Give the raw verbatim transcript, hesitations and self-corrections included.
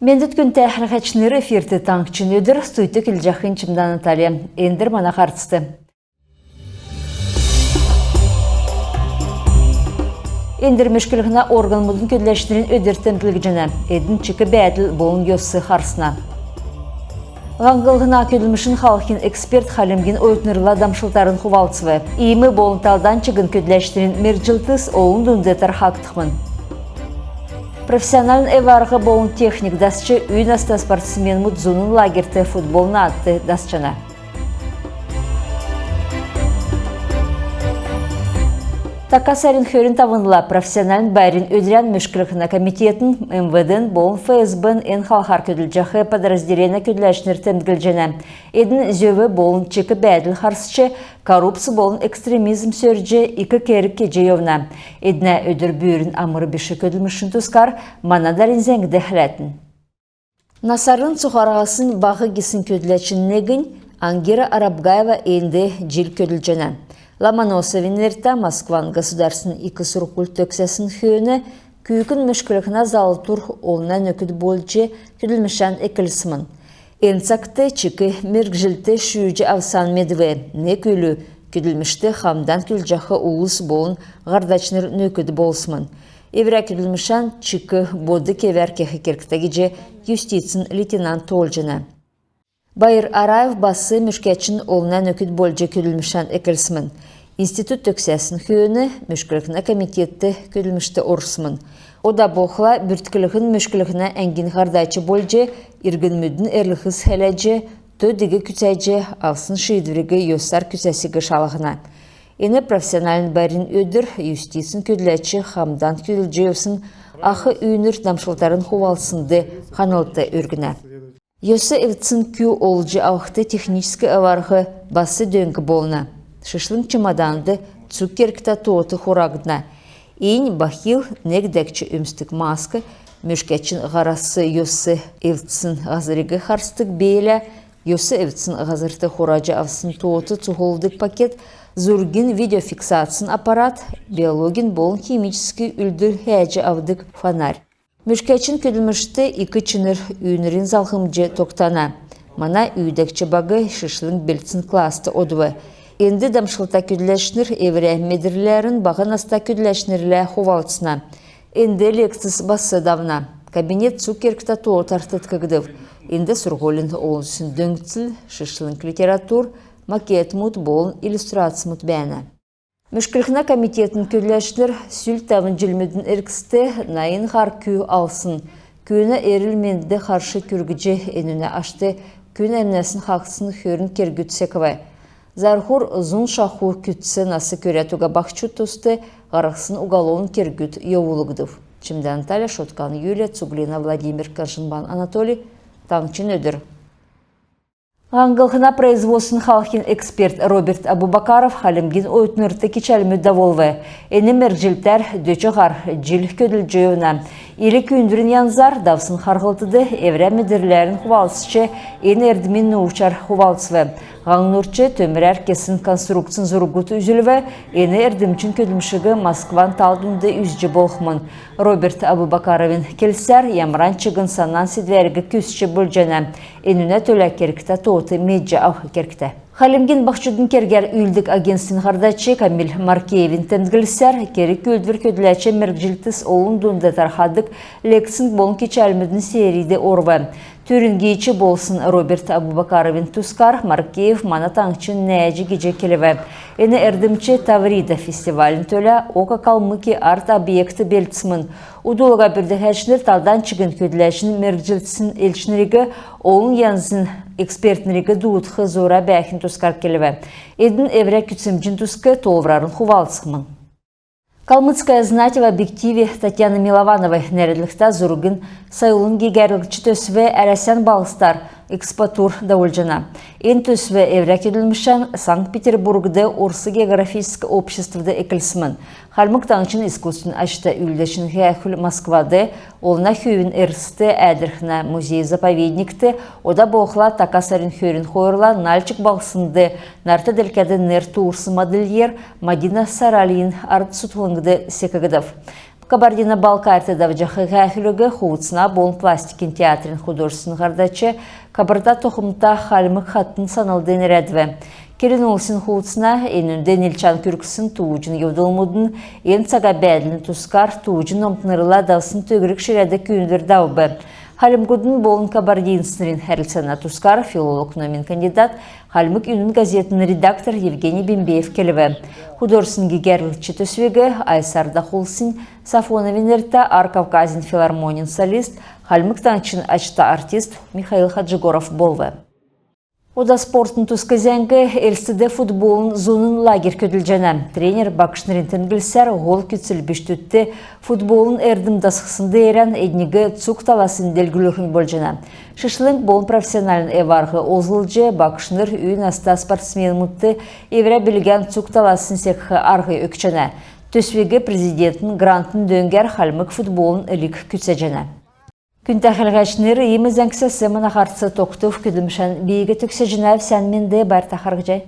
Мендвт, күндтә хәләһәчнр! Эфирт «Таңһчин өдр», студьд көдлҗәхнь Чимдә Наталья. Эндр мана һарцд. Эндр мөшклһнә органмудын көдләчнрин өдр темдглгдҗәнә. Эдн чик бәәдл болн йос харсна. Һаңлһна көдлмшин халхин эксперт хальмгин оютнрла дамшлтарн хувалцв. Иим болн талдан чигн көдләчнрин мергҗлтс олн дунд тархагдхмн. Профессиональн эв-арһ болн техник дасч, үй наста спортсменмуд зуна лагерьт футбол наадт дасчана. Така сарин хөрн тавнла профессиональн байрин өдрән мөшклһнә комитетин, МВД-н болн ФСБ-н эн халхар көдлҗәх подразделенә көдләчнр темдглҗәнә. Эдн зөв болн чик бәәдл харсч, коррупц болн экстремизм сөрҗ, ик керг кеҗ йовна. Эднә өдр бүрин амр биш көдлмшин тускар мана дарани зәңгд хәләтн. Насарн цуһараһасн баһ гисн көдләчин негнь Ангира Арабгаева энд җил көдлҗәнә. Ломоносовин нертә Москван государственн ик сурһуль төгсәсн хөөн күүкн мөшклһнә залвр олна нөкд болҗ көдлмшән эклсмн. Эн цагт чик мергҗлт шүүҗ авсан медв. Нег үлү көдлмшт хамдан көдлҗәх улс болн һардачнр нөкд болсмн. Эврә көдлмшән чик бод кевәр кех кергтә гиҗ юстицин лейтенант тоолҗана. Баир Араев бас мөшкәчин олна нөкд болҗ көдлмшән эклсмн. Институт төгсәсн хөөн мөшклһнә комитетд көдлмшт орсмн. Ода болхла бүртклһн мөшклһнә әңгин һардач болҗ, иргнмүдин эрлһс хәләҗ, то-диг күцәҗ, авсн шиидвриг йосар күцәсиг шалһна. Эн профессиональн байрин өдр юстицин көдләч хамдан көдлҗ йовсн ах үйнр дамшлтарн хувалцснд ханлт өргнә. Йос эвдсн күүг олҗ авхд техническ эв-арһ бас дөң болна. Шишлң чемоданд цуг кергтә тоот хурагдна. Эн бахил, нег дәкҗ өмсдг маск, мөшкәчин һарас йос эвдсн һазриг харсдг беелә, йос эвдсн һазрт хураҗ авсн тоот цуглулдг пакет, зургин видеофиксацин аппарат, биологин болн химическ үүлдвр хәәҗ авдг фонарь. Мөшкәчин көдлмшт ик чинр үйнрин залһмҗ тогтана. Мана үүдәгч баг шишлң белдсн класст одв. Энд дамшлта көдләчнр эврә медрләрн баһ наста көдләчнрлә хувалцна. Энд лекцс бас давна. Кабинет цуг кергтә тоотар теткгдв. Энд сурһулин олн зүсн дөңцл, шишлң литератур, макетмуд болн иллюстрацмуд бәәнә. Мөшклһнә комитетин көдләчнр сүл тавн җилмүдин эргцд найн һар күүг алсн. Күүнә эрүл-мендд харш күргҗ, энүнә ашт күн әмнәсн хаһцсн хөрн кергүд секв. Зарһур зун шаху күцц нас көрәд уга баһчуд туст һарһсн уголовн кергүд йовулгдв. Чимдә Наталья, Шоткан Юлия, Цуглина Владимир, Каншинбан Анатолий. Таңһчин өдр. Һаңлһна производствин халхин эксперт Роберт Абубакаров хальмгин оютнрт кичәлмүд давулв. Эн мергҗлтәр дөч һар җил көдлҗ йовна. Илг үүлдврин янзар давсн харһлтд эврә медрләрн хувалцҗ, эн эрдмин нуувчар хувалцв. Һаңнурч төмрәр кесн конструкцин зургуд үзүлв. Эн эрдмчин көдлмшиг Москван тал дунд үзҗ болхмн. Роберт Абубакаровин келсәр, ямаран чигн санан седвәриг күцҗ болҗана. Энүнә төлә кергтә тоот медҗ авх кергтә. Хальмгин баһчудын кергәр үүлддг агентствин һардач Камиль Маркеевин темдглсәр, керг-үүлдвр көдләч мергҗлтс олн дунд тархадг лекцин болн кичәлмүдин серьд орв. Түрүн гиич болсн Роберт Абубакаровин тускар Маркеев мана таңһчин нәәҗ гиҗ келв. Эн эрдмч «Таврида» фестивалин төлә «Ока Калмыкии» арт-объект белдсмн. Удл уга бүрдәһәчнр талдан чигн көдләчин мергҗлтсин элчнриг, олн янзин экспертнриг дуудх зура бәәхин тускар келв. Эдн эврә күцәмҗин туск тоолврарн хувалцхмн. «Калмыцкая знать в объективе Татьяны Миловановой» нерәдлһтә зургин сойлын гегәрлгч төсв Әрәсән балһсдар экспотур давулҗана. Эн төсв эврә көдлмшән Санкт-Петербургд Орс географическ обществд эклсмн. Хальмг Таңһчин искусствин ачта үүлдәчин һәәхүл Москвад, Олна Хүүвин эрст Әәдрхнә музей-заповедникт, ода болхла така сарин хөрн хойрла Нальчик балһснд нарт делкәд нер туурсн модельер Мадина Саралиин ард-цутхлңд секгдв. Кабардино-Балкарьт давҗах һәәхүлиг хувцна болн пластикин театрин художественн һардач Кабарда тохмта хальмг хатн санлд нерәдв. Келн улсин хувцна энүнд нилчән күргсн тууҗин йовдлмудын, эн цага бәәдлин тускар тууҗин номтнрла давсн төгрг ширәдг күүндвр давв. Хальмгудын болн кабардинцнрин хәрлцәнә тускар филолог номин кандидат, Хальмг үнн газетин редактор Евгений Бембеев келв. Художественн гегәрлгч төсвиг айсар дахулсн Сафоновин нертә Ар Кавказин филармонин солист, Хальмг Таңһчин ачта артист Михаил Хаджигоров болв. Ода спортын туск зәңг. Элстд футболын зуна лагерь көдлҗәнә. Тренер багшнрин темдглсәр, һол күцл бичкдүдт футболын эрдм дасхсн деерән эдниг цуг таласн делгрүллһн болҗана. Шишлң болн профессиональн эв-арһ олзлҗ, багшнр үй наста спортсменмүдт эврә билгән цуг таласн секх арһ өгчәнә. Төсвиг президентин грантын дөңгәр Хальмг футболын лиг күцәҗәнә. Күндтә хәләгчнр, иим зәңгсәс мана һарц тогтв. Көдлмшән би төгсәҗәнәв. Сән менд, байрта харһий.